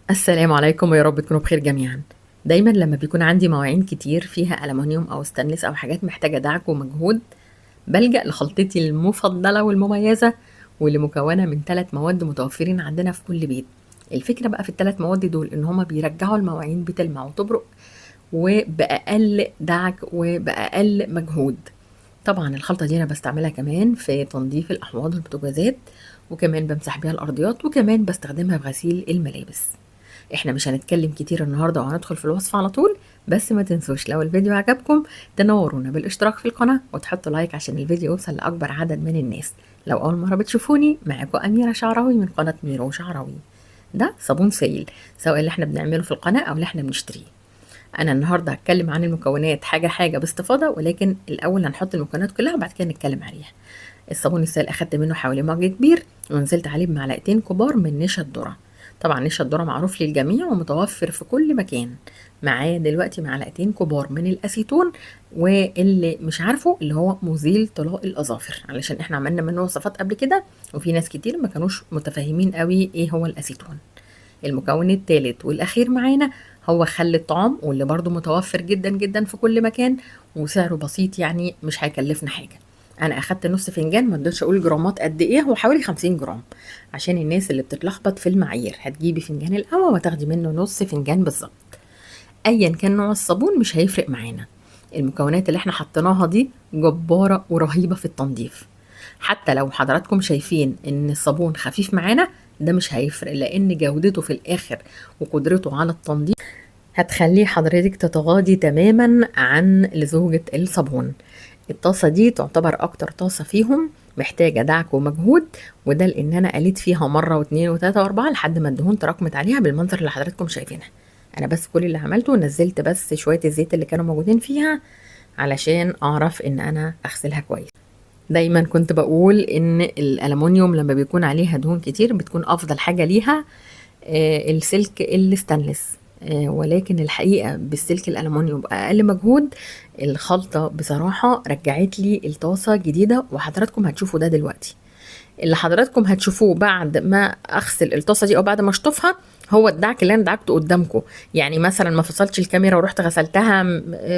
السلام عليكم ويا رب تكونوا بخير جميعا. دايما لما بيكون عندي مواعين كتير فيها ألمنيوم أو ستانلس أو حاجات محتاجة دعك ومجهود، بلجأ لخلطتي المفضلة والمميزة واللي مكونة من 3 مواد متوفرين عندنا في كل بيت. الفكرة بقى في ال3 مواد دول إن هما بيرجعوا المواعين بتلمع وتبرق وبأقل دعك وبأقل مجهود. طبعا الخلطة دي أنا بستعملها كمان في تنظيف الأحواض والبوتاجازات، وكمان بمسح بيها الأرضيات، وكمان بستخدمها في غسيل الملابس. احنا مش هنتكلم كتير النهارده وهندخل في الوصفة على طول، بس ما تنسوش لو الفيديو عجبكم تنورونا بالاشتراك في القناة وتحطوا لايك عشان الفيديو يوصل لأكبر عدد من الناس. لو أول مرة بتشوفوني معاكم أميرة شعراوي من قناة ميرو شعراوي. ده صابون سائل سواء اللي احنا بنعمله في القناة أو اللي احنا بنشتريه. أنا النهارده هتكلم عن المكونات حاجة حاجة باستفاضة، ولكن الأول هنحط المكونات كلها وبعد كده نتكلم عليها. الصابون السائل أخدت منه حوالي مج كبير ونزلت عليه بمعلقتين كبار من نشا الذرة. طبعا نشا الذرة معروف للجميع ومتوفر في كل مكان. معايا دلوقتي معلقتين كبار من الأسيتون، واللي مش عارفه اللي هو مزيل طلاء الأظافر، علشان احنا عملنا منه وصفات قبل كده وفي ناس كتير ما كانوش متفاهمين قوي ايه هو الأسيتون. المكون الثالث والأخير معانا هو خل الطعام، واللي برضو متوفر جدا جدا في كل مكان وسعره بسيط، يعني مش هيكلفنا حاجة. أنا أخدت نص فنجان، ما اقدرش أقول جرامات قد إيه، هو حوالي 50 جرام عشان الناس اللي بتتلخبط في المعايير. هتجيبي فنجان القهوة وتاخدي منه نص فنجان بالظبط. أيا كان نوع الصابون مش هيفرق معانا. المكونات اللي احنا حطيناها دي جبارة ورهيبة في التنظيف. حتى لو حضراتكم شايفين إن الصابون خفيف معانا ده مش هيفرق، لأن جودته في الآخر وقدرته على التنظيف هتخلي حضرتك تتغاضي تماما عن لزوجة الصابون. الطاسة دي تعتبر أكتر طاسة فيهم محتاجة دعك ومجهود، وده لأن أنا قليت فيها مرة واتنين وتلاتة وأربعة لحد ما الدهون تراكمت عليها بالمنظر اللي حضراتكم شايفينها. أنا بس كل اللي عملته نزلت بس شوية الزيت اللي كانوا موجودين فيها علشان أعرف إن أنا أغسلها كويس. دايما كنت بقول إن الألمونيوم لما بيكون عليها دهون كتير بتكون أفضل حاجة ليها السلك الستانلس، ولكن الحقيقة بالسلك الألمونيوم بأقل مجهود الخلطة بصراحة رجعت لي الطاسة جديدة، وحضراتكم هتشوفوا ده دلوقتي. اللي حضراتكم هتشوفوه بعد ما أغسل الطاسة دي أو بعد ما أشطفها هو الدعك اللي أنا دعكته قدامكم. يعني مثلا ما فصلتش الكاميرا ورحت غسلتها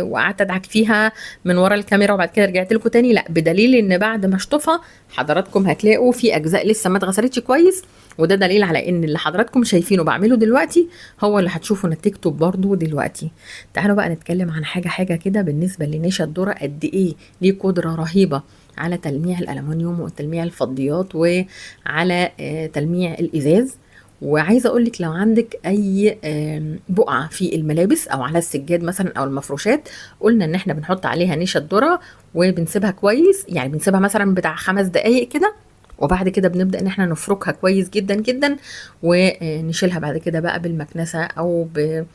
وقعدت أدعك فيها من ورا الكاميرا وبعد كده رجعت لكم تاني، لا، بدليل إن بعد ما أشطفها حضراتكم هتلاقوا في أجزاء لسه ما اتغسلتش كويس، وده دليل على إن اللي حضراتكم شايفينه بعمله دلوقتي هو اللي هتشوفوا نتيجته برضو دلوقتي. تعالوا بقى نتكلم عن حاجة حاجة كده. بالنسبة لنشا الذرة قد إيه ليه قدرة رهيبة على تلميع الألمنيوم وتلميع الفضيات وعلى تلميع الإزاز. وعايزة أقولك لو عندك أي بقعة في الملابس أو على السجاد مثلا أو المفروشات، قلنا إن إحنا بنحط عليها نشا الذرة وبنسيبها كويس، يعني بنسيبها مثلا بتاع 5 دقايق كده، وبعد كده بنبدأ إن إحنا نفركها كويس جدا جدا ونشيلها بعد كده بقى بالمكنسة أو ب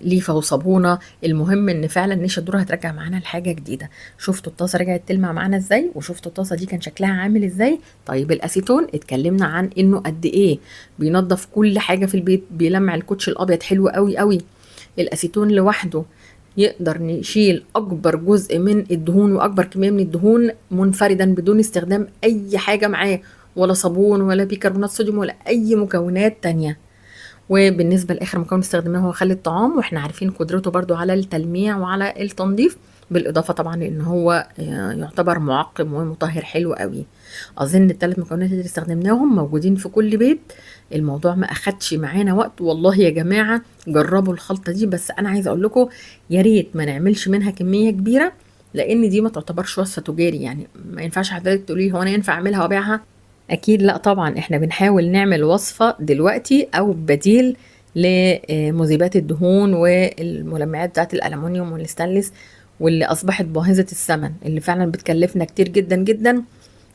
ليفة وصابونة. المهم إن فعلا نشا الذرة هترجع معانا لحاجة جديدة. شفتوا الطاسة رجعت تلمع معانا إزاي، وشفتوا الطاسة دي كان شكلها عامل إزاي. طيب الأسيتون اتكلمنا عن إنه قد إيه بينظف كل حاجة في البيت، بيلمع الكوتش الأبيض حلو قوي قوي. الأسيتون لوحده يقدر نشيل أكبر جزء من الدهون وأكبر كمية من الدهون منفردا بدون استخدام أي حاجة معاه، ولا صابون ولا بيكربونات صوديوم ولا أي مكونات تانية. وبالنسبة لآخر مكون استخدمناه هو خل الطعام، واحنا عارفين قدرته برضو على التلميع وعلى التنظيف، بالإضافة طبعا لأن هو يعتبر معقم ومطهر حلو قوي. أظن الثلاث مكونات اللي استخدمناهم موجودين في كل بيت. الموضوع ما أخدش معانا وقت والله يا جماعة، جربوا الخلطة دي. بس أنا عايزة أقول لكم يا ريت ما نعملش منها كمية كبيرة، لأن دي ما تعتبرش وصفة تجاري، يعني ما ينفعش حضرتك تقولي هو أنا ينفع أعملها وأبيعها؟ أكيد لا طبعا، إحنا بنحاول نعمل وصفة دلوقتي أو بديل لمذيبات الدهون والملمعات بتاعت الألمنيوم والستانلس واللي أصبحت باهظة الثمن، اللي فعلا بتكلفنا كتير جدا جدا،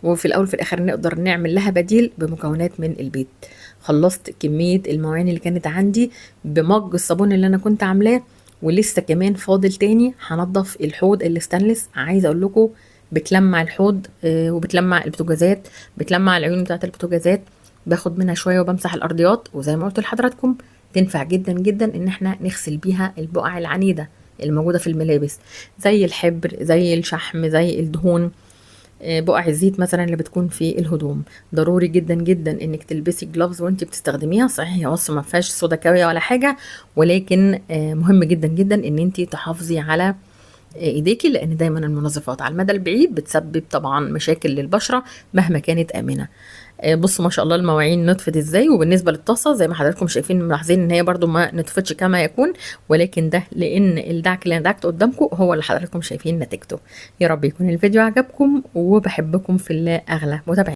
وفي الأول وفي الآخر نقدر نعمل لها بديل بمكونات من البيت. خلصت كمية المواعين اللي كانت عندي بمج الصابون اللي أنا كنت عاملاه، ولسه كمان فاضل تاني هنضف الحوض الستانلس. عايزة أقول لكم بتلمع الحوض، وبتلمع البوتاجازات، بتلمع العيون بتاعت البوتاجازات، باخد منها شوية وبمسح الأرضيات. وزي ما قلت لحضراتكم تنفع جدا جدا إن احنا نغسل بيها البقع العنيدة الموجودة في الملابس، زي الحبر، زي الشحم، زي الدهون. بقع الزيت مثلا اللي بتكون في الهدوم. ضروري جدا جدا انك تلبسي gloves وانت بتستخدميها. صحيح هي وصفه ما فيهاش صودا كاويه ولا حاجة، ولكن مهم جدا جدا ان انت تحافظي على ايديكي، لان دايما المنظفات على المدى البعيد بتسبب طبعا مشاكل للبشره مهما كانت امنه. بصوا ما شاء الله المواعين نطفت ازاي. وبالنسبة للطاسه زي ما حضراتكم شايفين ملاحظين ان هي برده ما نطفتش كما يكون، ولكن ده لان الدعك اللي انا دعكته قدامكم هو اللي حضراتكم شايفين نتيجته. يا رب يكون الفيديو عجبكم، وبحبكم في الله اغلى متابعين.